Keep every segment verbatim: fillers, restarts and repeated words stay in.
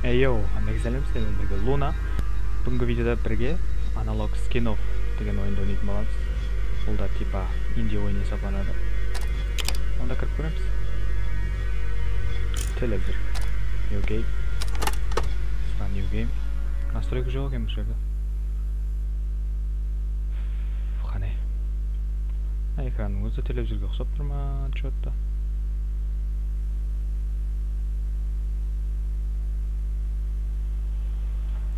Eyo, hámmege sálem, sizler menen birge Luna. Búgingi videoda birge Analog Skinov degen oyındı oynaytın bolamız. Bul da tipa indie oyın esaplanadı. Onda kirip kóremiz. Televizor. New game. Sına new game. Nastroyka joq eken bul jerde. Qáne. Ekrannıń ózi televizorǵa uqsap tur ma, чё-то?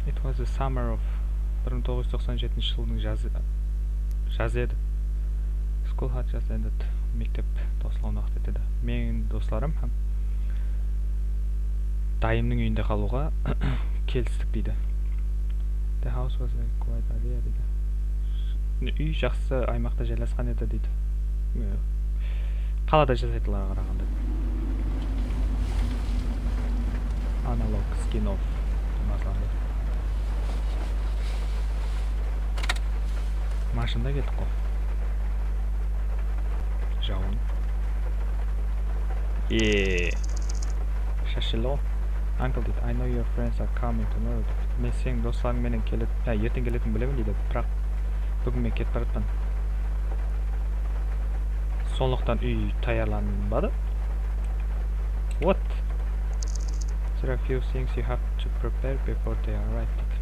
It was the summer of, bir mıń toǵız júz toqsan jetinshi jıldıń jazı, jazı edi. School had just ended. Mektep taslawın waqtı etedi. Meniń doslarım hám dayımnıń úyinde qalıwǵa kelistik, deydi. The house was a quiet area, deydi. Úy jaqsı aymaqta jaylasqan edi, deydi. Qalada jasaydılarǵa qaraǵanda. Analog Skinov. Mashında keldik ǵoy. Jawın. Eee. Shashillo. Uncle, deydi, I know your friends are coming tomorrow, deydi. Men seniń doslarıń menen kele-, ya, erteń keletin bilemen, deydi. Biraq búgin men ketip baratpan. Sonlıqtan úy tayarlanbadı. What? There are few things you have to prepare before they arrive, deydi.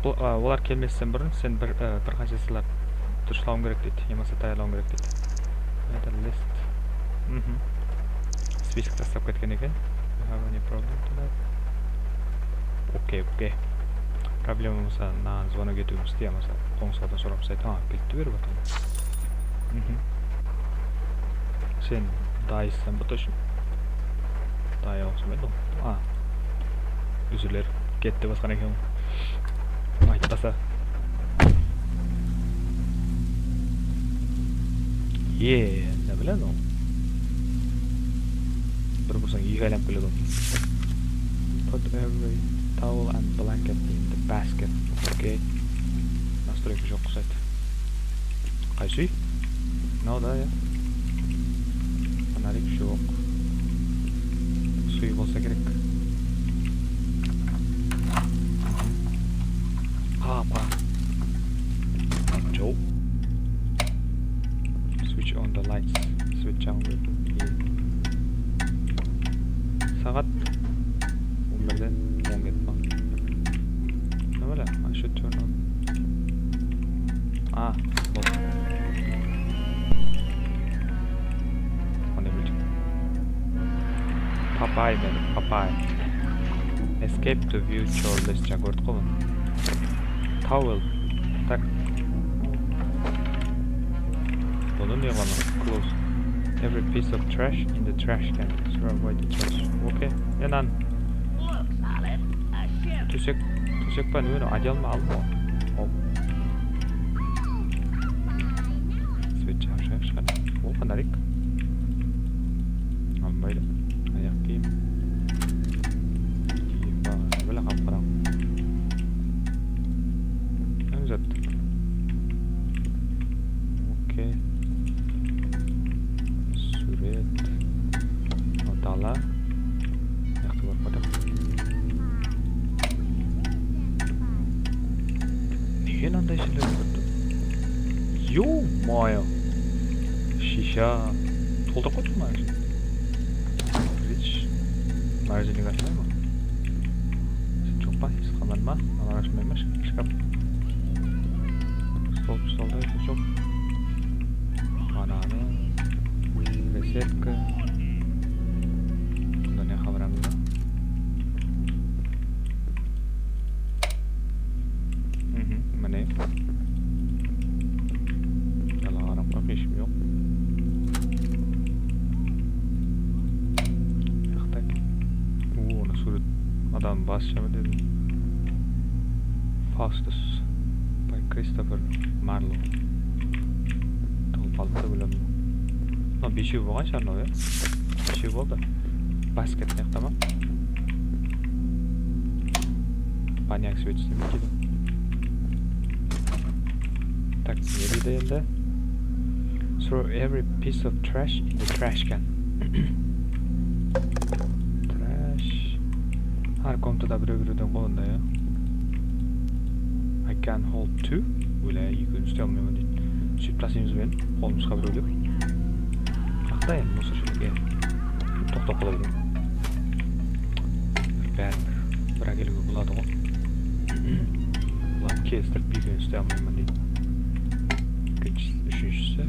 Bul, a, olar kelmesten burın sen bir, a, bir qansha zatlar durıslawıń kerek, deydi. Yamasa tayarlawıń kerek, deydi. Made a list. Mhm. Spisok taslap ketken eken. You have any problem tonight? Okey, okey. Problema bolsa, mınaǵan zvonok etiwimiz, yamasa qońsılardan soramız, ayt. A, biletti berip atır. Mhm. Sen dayısısan ba, точно? Dayı uqsamaydı ǵoy. A. Úzirler, ketti basqan eken ǵoy. Aytpasa. Eee, ne biledi ol? Bir bursań, eki aylanıp keledi ol. Put every towel and blanket in the basket. Okey. Nastroyka joq uqsaydı. Qaysı úy? Mınaw da, ya. Fonarik joq. Usı úy bolsa kerek. Qa, qa. Joq. Switch on the lights. Switch jaǵıń ber. Saǵat on birden on ketip qaldı. Nima bala? I should turn on. A, boldı. Qanday búldik? Papay meni, papay. Escape to view chore list, jań kórdik ǵoy bunı. Towel. Tak. Bunı ne qılaman? Close. Every piece of trash in the trash can. Throw away the trash. Okey. Endi anı. Tósek, tósek penen óni одеялma aldım ǵoy. Hop. Svet jaǵıp shıǵayıqshı qáne. Ol fonarik. Alınbaydı. Ayaq kiyim. Bala qap-qarańǵı. Hámme zat. Okey. Súwret. Mınaw dala. Mıyaqta barıp qataq. Nege mınanday jerlerge kirip tur? Ё-моё! Shisha. Toltırıp qoydı ma? Fridge. Morozennik ashılmay ma? Joq pa? Esik qaman ma? Alar ashılmay ma? Shkaf. Stol, stolda joq. Bananı. Resetka. Bunda ne xabaramız bar? Mhm, mine. Dalaǵa qarap qoyaq, eshkim joq. Mıyaqta eken. Oo, ana súwret. Adam bası shama dedim. Faustus by Christopher Marlowe. Tawıp aldım da, óyledim. Mına beshew bolǵan shıǵar mınaw, ya? Beshew boldı. Basket mıyaqta ma? Banyak svet islemeydi. Tak, ne deydi endi? Throw every piece of trash in the trash can. Trash. Hár komnatada birew-birewden qolında, ya. I can hold two. Óle, ekewin úste almayman deydi. Sóytip taslaymız ba endi? Qolımızǵa birewlep. Aqta endi musor shópke. Toqtap qala bereyik. Bárin bir, bir ákeliwge boladı ǵo. Bulardı kelistirip, ekewin úste almayman deydi. Úshinshisi.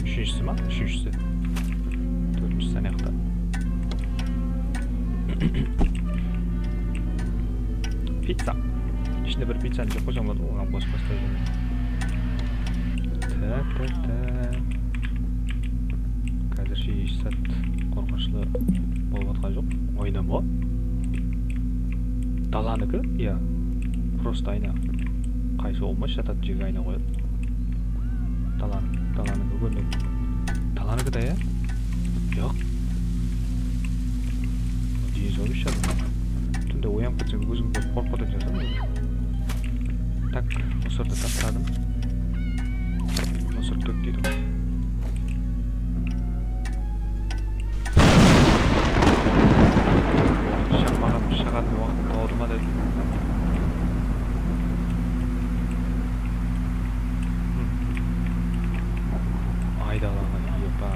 Úshinshisi ma? Úshinshisi. Tórtinshisi anaqta. Pizza. Ishinde bir pizzanı jep qoysam boladı, oǵan bos-bos. Tak, tak, tak. Házirshe hesh zat qorqınıshlı bolıp atqan joq. Ayna ma? Dalaniki? Iya. Prosta ayna. Qaysı bolmasa jatatın jerge ayna qoyadı. Dalan, dalaniki kórmeydi. Dalaniki da, ya? Yoq. Deydi, zor ish. Túnde oyanıp ketsem, ózim bir qorqıp ketedi, jataman. Tak, musordı tasladım. Musor tók deydi. Shaqmaǵan, shaqatın waqtı tawdı ma dedi. Aydalaǵa iye pa.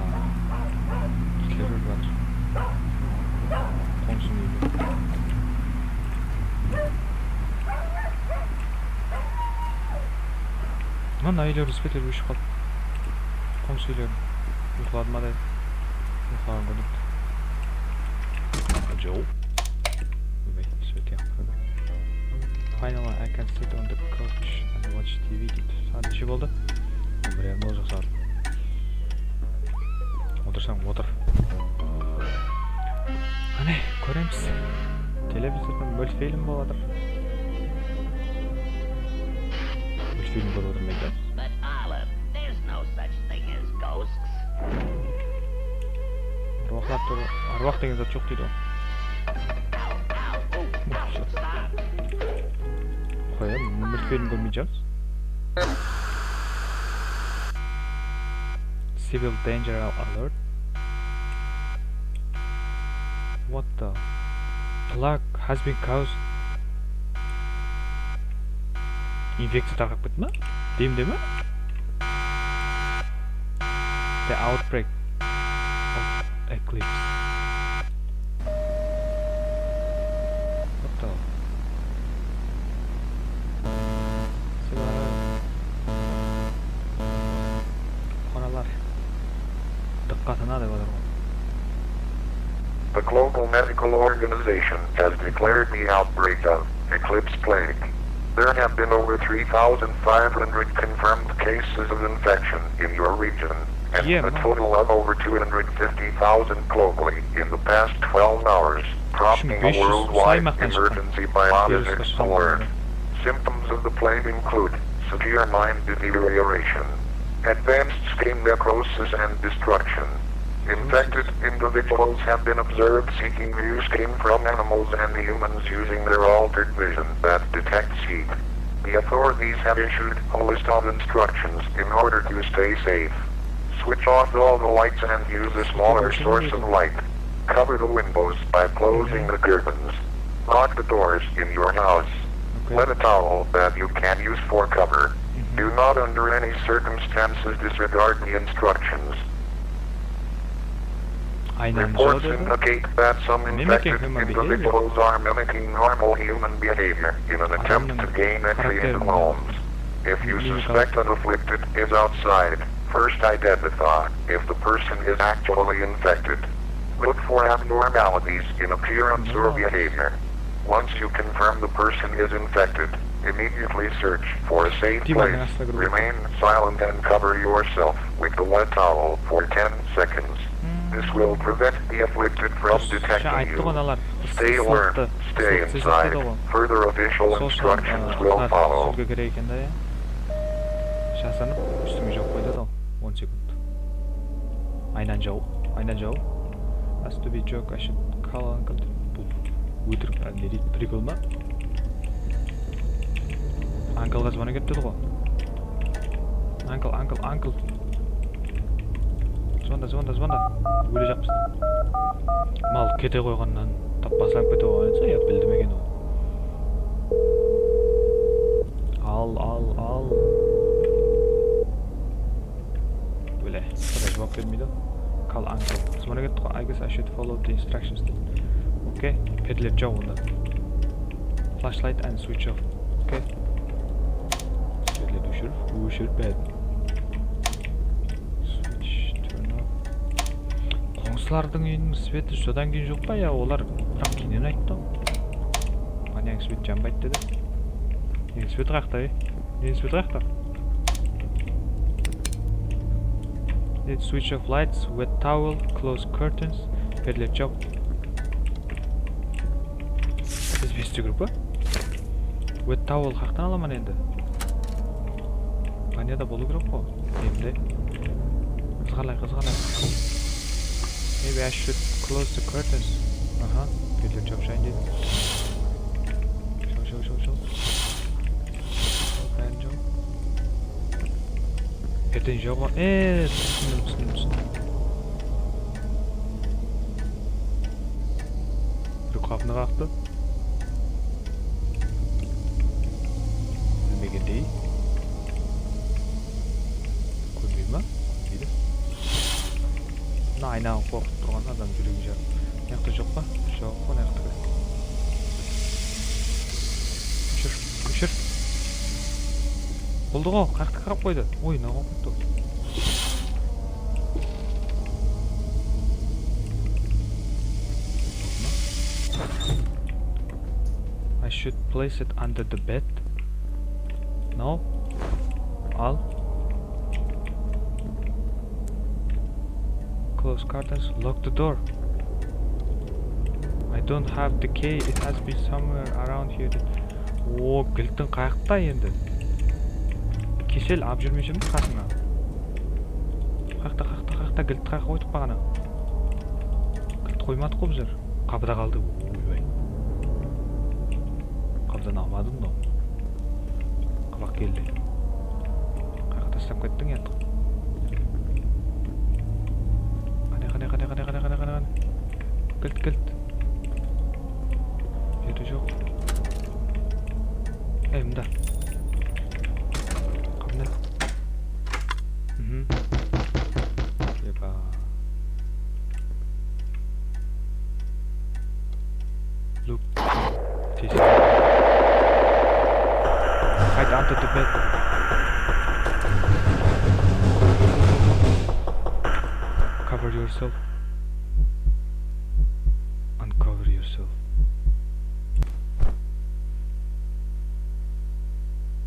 Gitler úrip atır. Qońsım úyde. Mına, naylar úspeter óship qaldı. Qońsı úylerim. Uyqıladı ma, deydi. Uyqılaǵan kórinedi. Joe. Óy, sóyte. Finally, I can sit on the couch and watch T V, deydi. Saat neshe boldı? On bir yarım bolacaq saat. Otırsań, otır. Qáne, kóremiz. Televizorda multfilm bolıp atır. Multfilm kórip otırmaydı. But Olive, there's no such thing as ghosts. Arwaqlar tur, arwaq degen zat joq deydi ǵoy. Qoy, multfilm kórmeydi. Civil danger alert. What the? Plague has been caused. Infekciya tarqap ketti ma? Demde ma? The outbreak of eclipse. What the? Sıra. Qoralar. Dıqqatına dep atır ǵoy. The Global Medical Organization has declared the outbreak of eclipse plague. There have been over three thousand five hundred confirmed cases of infection in your region, and a total of over two hundred fifty thousand globally in the past twelve hours, prompting a worldwide emergency biodisease alert. Symptoms of the plague include severe mind deterioration, advanced skin necrosis and destruction. Infected individuals have been observed seeking new skin from animals and humans using their altered vision that detects heat. The authorities have issued a list of instructions in order to stay safe. Switch off all the lights and use a smaller source of light. Cover the windows by closing the curtains. Lock the doors in your house. Wet a towel that you can use for cover. Do not under any circumstances disregard the instructions. Reports indicate that some infected individuals are mimicking normal human behavior in an attempt to gain entry into homes. If you suspect an afflicted is outside, first identify if the person is actually infected. Look for abnormalities in appearance or behavior. Once you confirm the person is infected, immediately search for a safe place. Remain silent and cover yourself with the wet towel for ten seconds. This will prevent the afflicted from detecting you. Stay alert, stay inside. Further official instructions will follow. Jasırınıp, ústińe jawıp qoydı da, on sekund. Aynan jaw, aynan jaw. Has to be joke, I should call uncle. Bul ótirik, ne deydi, prikol ma? Uncleǵa zvonok etti ǵo. Uncle, uncle, uncle. Zvonda, zvonda, zvonda. Ólejaqpız. Mal kete qoyǵannan. Tap baslanıp kete qoyǵan edi, ya bildim eken ol. Al, al, al. Bile, sırı juwap bermeydi. Call uncle. Biz mına kettik ǵoy, I guess I should follow the instructions dep. Okey, perdelerdi jap onda. Flashlight and switch off. Okey. Svetlerdi óshir, óshir, bad. Switch, turn off. Qońsılardıń úyiniń sveti sodan keyin joq pa, ya olar biraq keyninen ayttı. Manyań svet janbaydı dedi. Meniń svet qayaqta, ey? Meniń svet qayaqta? Need switch off lights, wet towel, close curtains, perdelerdi jap. Biz beste gruppa. Wet towel qayaqtan alaman endi? Baniyada bolıw kerek ǵo. Endi. Qızǵarlay, qızǵarlay. Maybe I should close the curtains. Aha, perdelerdi japshayın dedim. Jap, jap, jap, jap. Bárin jap. Perdeni jabıp al. Eee, túsindim, túsindim, túsindim. Bir qapını qaqtı. Bilmegendey. Kórmey ma? Kórmeydi. Mına aynaǵa qorqıp turǵan adam júregi jarıp. Mıyaqta joq pa? Joq ǵo, mıyaqta. Óshir, óshir. Boldı ǵo, qayaqta qarap qoydı. Oy, mına qorqıp tur. I should place it under the bed. No. Al. Close curtains, lock the door. I don't have the key, it has been somewhere around here. O, giltiń qayaqta endi? Kesel, alıp júrmey júrmiz qasıńa. Qayaqta, qayaqta, qayaqta, giltti qayaqqa qoydıq baǵana? Giltti qoymadıq ǵo bizler. Qapıda qaldı. Oybay. Qapıdan almadı mınaw. Qabaq keldi. Qayaqqa taslap kettiń endi? Qáne, qáne, qáne, qáne, qáne, qáne, qáne, qáne? Kilt, kilt. Jeri joq. Ey, mında. Qapını. Mhm. Epa. Look. Tez. Hide under the bed. Cover yourself. Uncover yourself.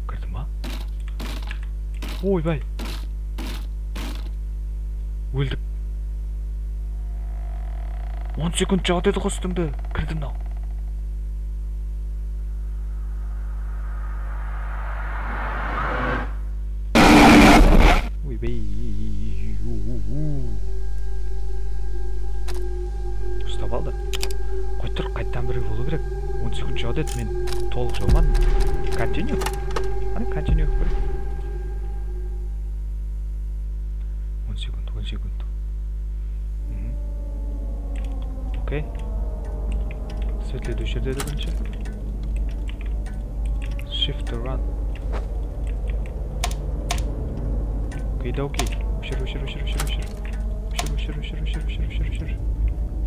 Kirdi ma? Oybay. Óldik. On sekund jaǵıp edi ǵo ústińdi. Kirdi mınaw. Oybay. Ustap aldı. Qoyıp tur, qaytadan birew bolıw kerek. On sekund jaǵıp edi, men tolıq jawmadım. Continue. Qáne, continue qılıp kóreyik. On sekund, on sekund. Mhm. Okey. Svetlerdi óshir dedi birinshi. Shift to run. Okey, da okey. Óshir, óshir, óshir, óshir, óshir. Óshir, óshir, óshir, óshir, óshir, óshir, óshir.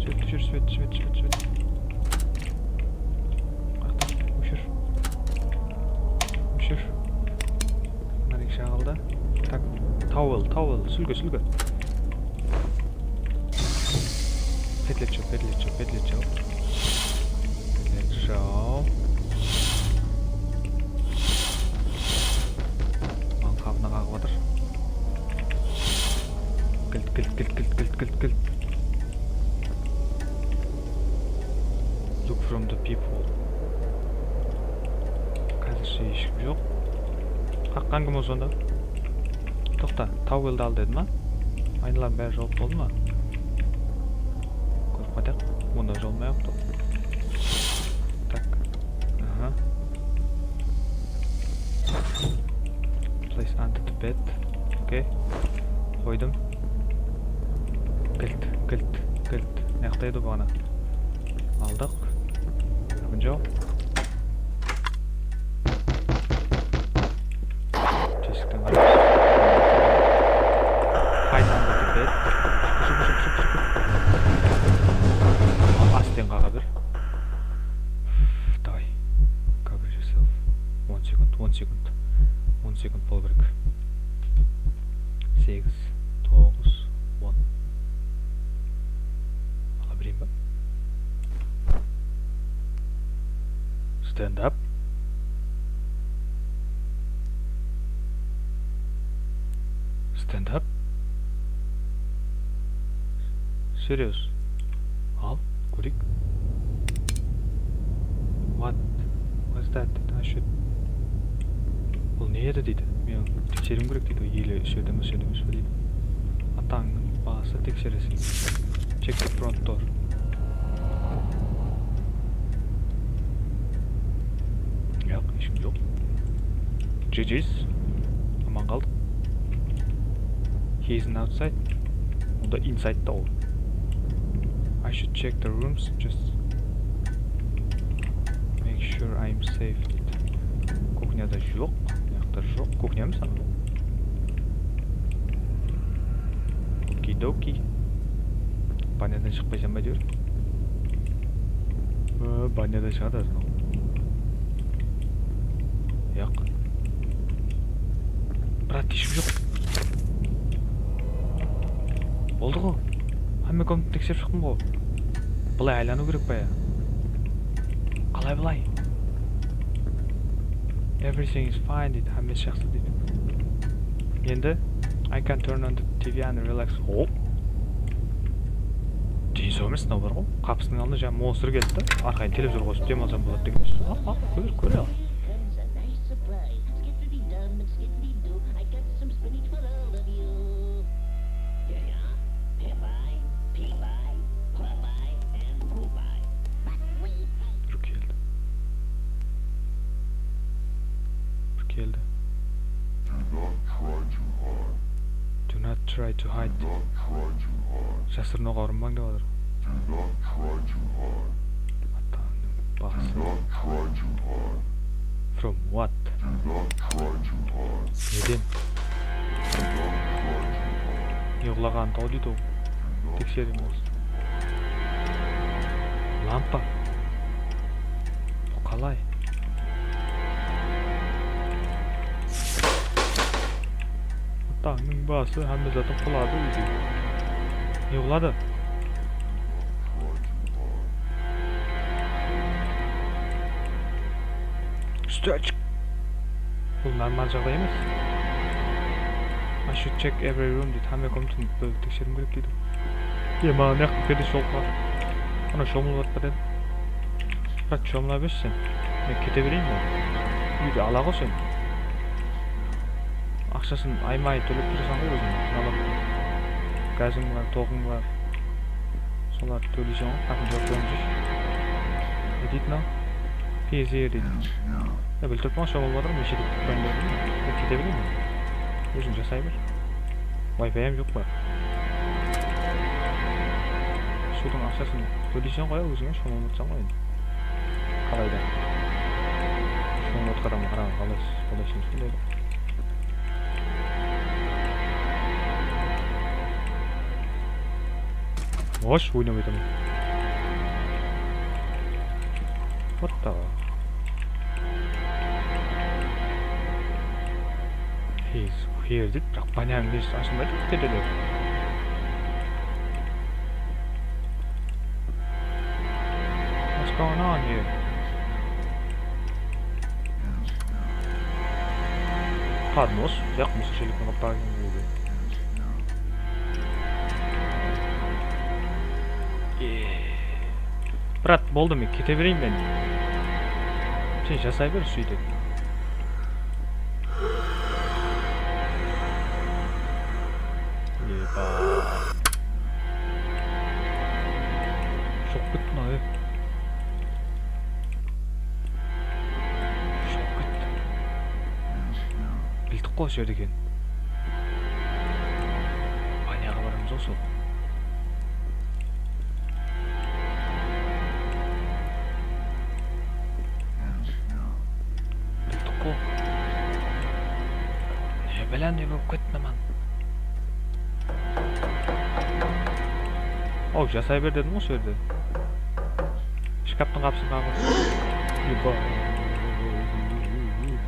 Svet, óshir, svet, svet, svet, svet. Qayaqta? Óshir. Óshir. Fonarik jaǵıldı. Tak, towel, towel, súlgi, súlgi. Perdelerdi jap, perdelerdi jap, perdelerdi jap. Perdelerdi jap. Mınaw qapını qaǵıp atır. Kilt, kilt, kilt, kilt. Look from the peephole. Házirshe hesh kim joq. Qaqqan kim ol sonda? Toqta, toweldi al dedim a? Aynalardıń bári jawıp boldı ma? Kórip qaytayıq. Onda jawılmay-aq tur. Tak. Aha. Place under the bed. Okey. Qoydım. Kilt, kilt, kilt. Mıyaqta edi baǵana. Al, Taq. Window. Tesikten qarayıq. Hide under the bed. Shıp, shıp, shıp, shıp, shıp. Al, astın qaǵa bir. Davay. Cover yourself. On sekund, on sekund. On sekund bolıw kerek. Segiz, toǵız, on. Ala bereyin ba? Stand up. Stand up. Serious. Al, kóreyik. What? What's that? I should. Bul ne edi deydi. Men tekseriwim kerek deydi. Ele usı jerde emes, usı jerde emes pe deydi. Atańnıń bası, teksereseń. Check the front door. Yaq, hesh kim joq. G G's. Aman qaldıq. He isn't outside. Onda inside da ol. I should check the rooms, just make sure I'm safe deydi. Kuxnyada joq, mıyaqta joq. Kuxnya emes anaw. Okidoki. Banyadan shıqpay janbay ber. Aa, banyadan shıǵadı házir ol. Yaq. Brat, hesh kim joq. Boldı ǵo. Hámme komnatı tekserip shıqtım ǵo. Bılay aylanıw kerek pa ya? Qalay bılay? Everything is fine deydi, hámmesi jaqsı deydi. Endi I can turn on the T V and relax. Hop. Densov emes, mınaw bar ǵo. Qapısınıń aldına jańa monstr keldi de, arqayın televizor qosıp dem alsam boladı degen. Al, al, kóre, kóre al. Bir keldi. Bir keldi. Do not try to hide. Do not try to hide. Do not try to hide. Jasırınıwǵa urınbań dep atır. Do not try to hide. Atańnıń bası. Do not try to hide. From what? Do not try to hide. Neden? Do not try to hide. Ne uxlaǵandı taw deydi ol. Do not try to hide. Tekseriń bolsın. Lampa. Bul qalay? Atańnıń bası, hámme zatım quladı úyde. Ne quladı? Ústi ashıq. Bul normal jaǵday emes. I should check every room deydi, hámme komnatanı bir tekseriwim kerek deydi. E, maǵan mıyaqta kede shol bar. Ana shomılıp atpa dedim. Brat, shomıla bershi sen. Men kete bereyin be? Úydi ala ǵo sen. Aqshasın ayma-ay tólep turasań ǵo óziń. Nalog. Gazıń bar, toǵıń bar. Solardı tóleyseń ǵo, haqın juwap berip júrshi. Ne deydi mınaw? P Z deydi. Ya, bilip turıppan, shomılıp atır, men shetep turıppan dedim. Men kete bereyin be? Óziń jasay ber. Wi-Fi hám joq pa? Suwdıń aqshasın tóleyseń ǵoy, ózińe shomılıp atsań ǵoy endi. Qalayda? Shomılıp atqan adamǵa qaraǵan qalay, qalay shomılıp atır? Osh, oynamay turman. What the? He's weird deydi, biraq banyanıń nesi ashılmaydı, kedeler. What's going on here? Podnos, yaq, musa shelikten qaptaǵan boldı. E, brat, boldı, men kete bereyin men. Sen jasay ber, sóytip. Eba. Shıǵıp ketti mına, e. Shıǵıp ketti. Bildik ǵo, usı jerde eken. Banyaǵa baramız ǵo sol. Jáne bolıp ketti man. Ow, jasay ber dedim ǵoy usı jerde. Shkaptıń qapısın qaǵıp. Eba.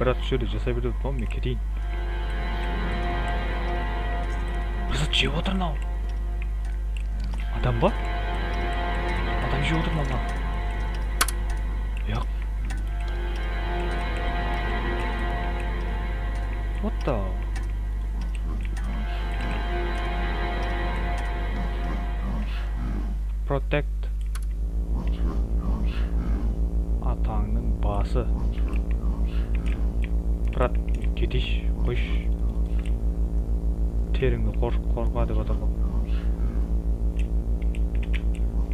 Brat, usı jerde jasay ber dedim, men keteyin. Bir zat jep otır mınaw. Adam ba? Adam jep otır mınaw. Yoq. What the? Protect. Atańnıń bası. Brat, ketish, qoysh. Terińdi qor-, qorǵa dep atır ǵoy.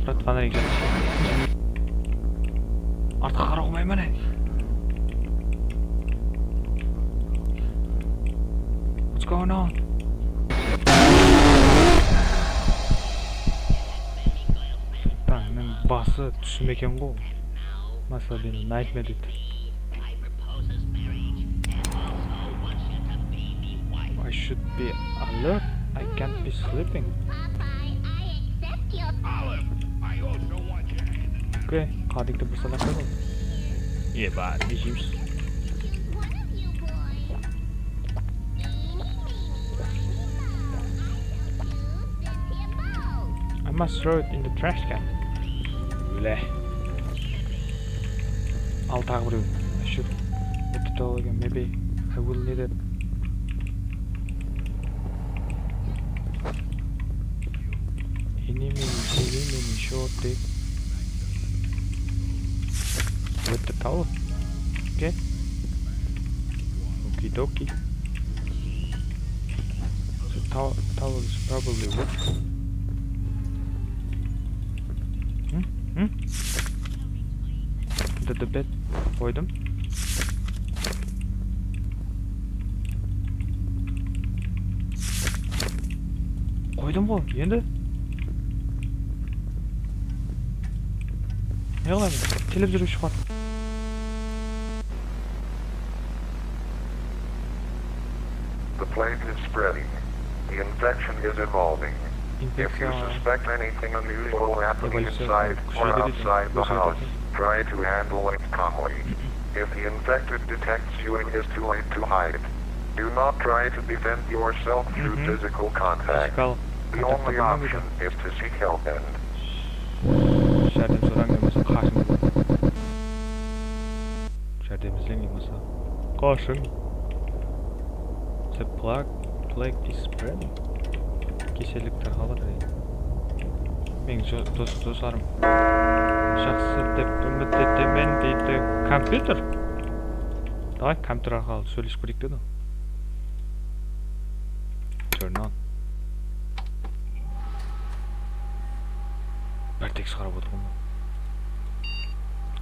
Brat, fonarik jaq. Artqa qara qoymayman, e. What's going on? Atańnıń bası túsim eken ǵo. Masa beni nightmare deydi. I should be alert. I can't be sleeping. Okey, qadikti bir sanaq qoydım. Eba, ne jeymiz? I must throw it in the trash can. Bile. Al taǵı birew. I should put it all again. Maybe I will need it. Enemy, enemy shooting. With the tower. Okay. Okie dokie. The tower, tower is probably what? Hmm? Hmm? The, the bed. Qoydım. Qoydım ǵoy, endi. Ne qılaman? Televizor óship qaldı. The plague is spreading. The infection is evolving. If you suspect anything unusual happening inside or outside the house, try to handle it calmly. If the infected detects you, it is too late to hide. Do not try to defend yourself through physical contact. The only option is to seek help and Járdem sorań, yamasa qashıń. Járdem izleń, yamasa qashıń. The plague, plague is spreading. Kesellik tarqalıp atır. Meniń jo-, dos-, doslarım jaqsı dep úmit etemen, deydi kompyuter. Davay, kompyuter arqalı sóylesip kóreyik, dedi. Turn on. Bir tekst qarap otırman.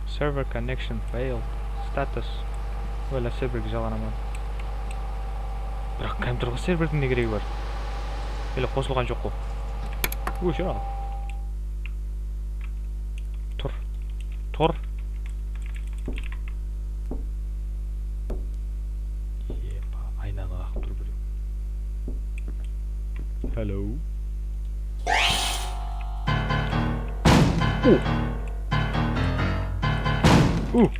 Server connection failed. Status. Oyla serverge jalǵanaman. Biraq kompyuterge serverdiń ne keregi bar? Ele qosılǵan joq ǵo. Óshir al. Tur. Tur. Epa, aynanı qaqıp tur birew. Hello. Uh. Uh.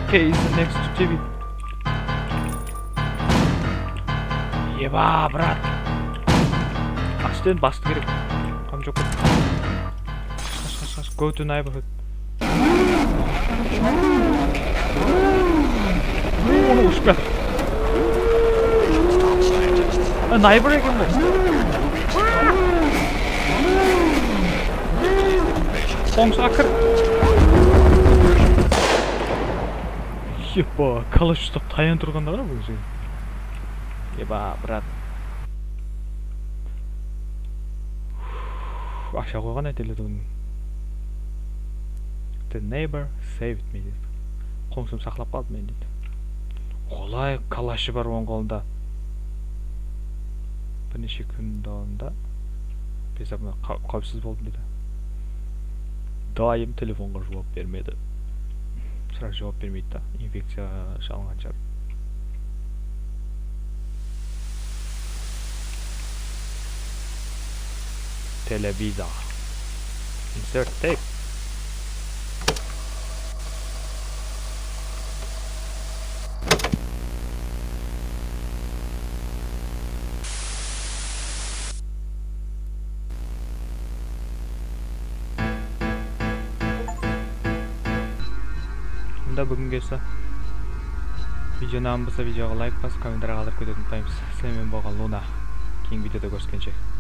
Okay, is the next T V. Eba, brat. Aslen bastı kerek. Qam joq. Qash, qash, qash. Go to neighborhood. Onı ushıp kiyatır. A, neighbor eken ǵoy. Qońsıǵa kir. Epa, kalash uslap tayan turǵanda ǵara bul jerge. Eba, brat. Asha qoyǵan aytele tuǵın. The neighbor saved me, dedi. Qońsım saqlap qaldı meni, dedi. Qolay kalashı bar onıń qolında. Bir neshe kún dawamında bezabına qa-, qáwipsiz boldım, dedi. Dayım telefonǵa juwap bermedi. Sıraq juwap bermeydi da, infekciya shalınǵan shıǵar. Televizor. Insert tape. Bunda búginge usı. Video unaǵan bolsa videoǵa layk basıp, kommentariya qaldırıp ketedi unutpaymız. Sizler menen bolǵan Luna. Keyingi videoda kóriskenshe.